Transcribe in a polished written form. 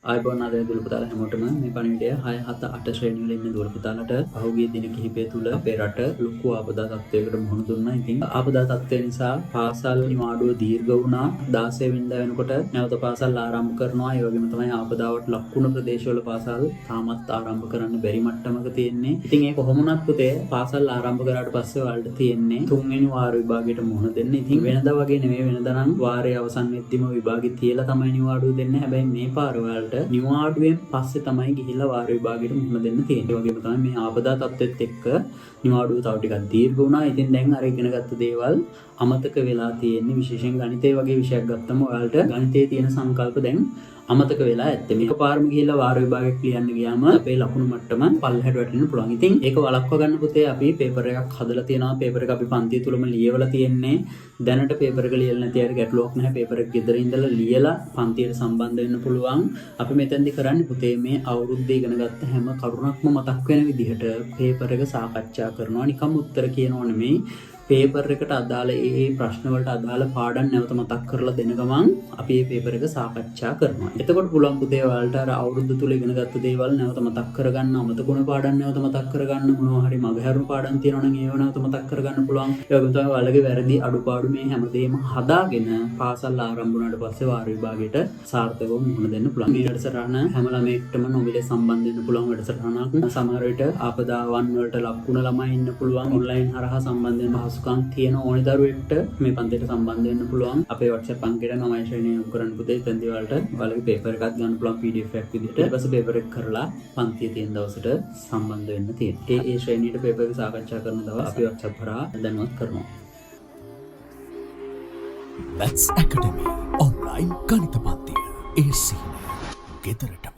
ආයුබෝවන්, ආදරණීය දුව පුතාලා හැමෝටම. මේ පණිවිඩය 6, 7, 8 ශ්‍රේණි වල ඉන්න දුව පුතාලාට. පහුගිය දින කිහිපය තුල අපේ රට ලොකු ආපදා තත්ත්වයකට මුහුණ දුන්නා. ඉතින් ආපදා තත්ත්වය නිසා පාසල් නිවාඩුව දීර්ඝ වුණා. 16 වෙනිදා වෙනකොට නැවත පාසල් ආරම්භ කරනවා. ඒ වගේම තමයි ආපදාවට ලක් වුණ ප්‍රදේශවල පාසල් තාමත් ආරම්භ කරන්න බැරි මට්ටමක තියෙන්නේ. ඉතින් ඒ කොහොම වුණත් පුතේ, පාසල් ආරම්භ කරාට පස්සේ ඔයාලට තියෙන්නේ තුන්වෙනි වාර විභාගයට මුහුණ දෙන්න. ඉතින් වෙනදා වගේ නෙමෙයි. වෙනදා නම් වාරය අවසන් වෙද්දිම විභාගෙ තියලා තමයි නිවාඩුව දෙන්නේ. හැබැයි මේ පාර ඔයාලට නිවාඩුවෙන් පස්සේ තමයි ගිහිල්ලා වාර විභාගයට මුහුණ දෙන්න තියෙන්නේ. ඒ වගේම තමයි මේ ආපදා තත්ත්වෙත් එක්ක නිවාඩුව තව ටිකක් දීර්ඝ වුණා. ඉතින් දැන් අර ඉගෙන ගත්ත දේවල් අමතක වෙලා තියෙන්නේ. විශේෂයෙන් ගණිතය වගේ විෂයක් ගත්තම ඔයාලට ගණිතයේ තියෙන සංකල්ප දැන් අමතක වෙලා ඇත්තේ. මේක පාරම ගිහිල්ලා වාර විභාගයක් ලියන්න ගියාම අපේ ලකුණු මට්ටම පල්ලෙහාට වැටෙන්න පුළුවන්. ඉතින් ඒක වළක්ව ගන්න පුතේ, අපි පේපර් එකක් හදලා තියෙනවා. පේපර් එක අපි පන්තිය තුලම ලියවලා තියෙන්නේ. දැනට පේපර් එක ලියලා නැති අයට ගැටලුවක් නැහැ. පේපර් එක ගෙදර ඉඳලා ලියලා පන්තියට සම්බන්ධ වෙන්න පුළුවන්. අපි මෙතෙන්දි කරන්නේ පුතේ, මේ අවුරුද්දේ ඉගෙන ගත්ත හැම කරුණක්ම මතක් වෙන විදිහට පේපර් එක සාකච්ඡා කරනවා. නිකම් උත්තර කියනව නෙමෙයි. පේපර් එකට අදාළ ඒ ඒ ප්‍රශ්න වලට අදාළ පාඩම් නැවත මතක් කරලා දෙන ගමන් අපි මේ පේපර් එක සාකච්ඡා කරනවා. එතකොට පුළුවන් පුතේ ඔයාලට අර අවුරුද්ද තුල ඉගෙන ගත්ත දේවල් නැවත මතක් කරගන්න, අමතක වුණ පාඩම් නැවත මතක් කරගන්න, මොනවා හරි මගහැරුණු පාඩම් තියෙනවා නම් ඒව නැවත මතක් කරගන්න පුළුවන්. ඒ වගේම තමයි ඔයාලගේ වැරදි අඩුපාඩු මේ හැමදේම හදාගෙන පාසල් ආරම්භ වුණාට පස්සේ වාර විභාගයට සාර්ථකව මුහුණ දෙන්න පුළුවන්. මේ වැඩසටහන හැම ළමයෙක්ටම නොමිලේ සම්බන්ධ වෙන්න පුළුවන් වැඩසටහනක්. සමහර විට ආපදාවන් වලට ලක් වුණ ළමයි ඉන්න පුළුවන්. ඔන්ලයින් හරහා සම්බන්ධ වෙන පහසුකම් තියෙන ඕනි දරුවෙක්ට මේ පන්තියට සම්බන්ධ වෙන්න පුළුවන්. අපේ WhatsApp අංකයට නමයි ශ්‍රේණිය යොමු කරන්න පුතේ. එතෙන්දී ඔයාලට ඔයාලගේ පේපර් එකක් ගන්න පුළුවන් PDF එකක් විදිහට. ඊට පස්සේ පේපර් එක කරලා පන්තිය තියෙන දවසට සම්බන්ධ වෙන්න තියෙනවා. ඒ ඒ ශ්‍රේණියට පේපර් එක සාකච්ඡා කරන දවස් අපි WhatsApp හරහා දැනුවත් කරනවා. මැත්ස් ඇකඩමි ඔන්ලයින් ගණිත පන්තිය, ඒ සිහිනය ගෙදරටම.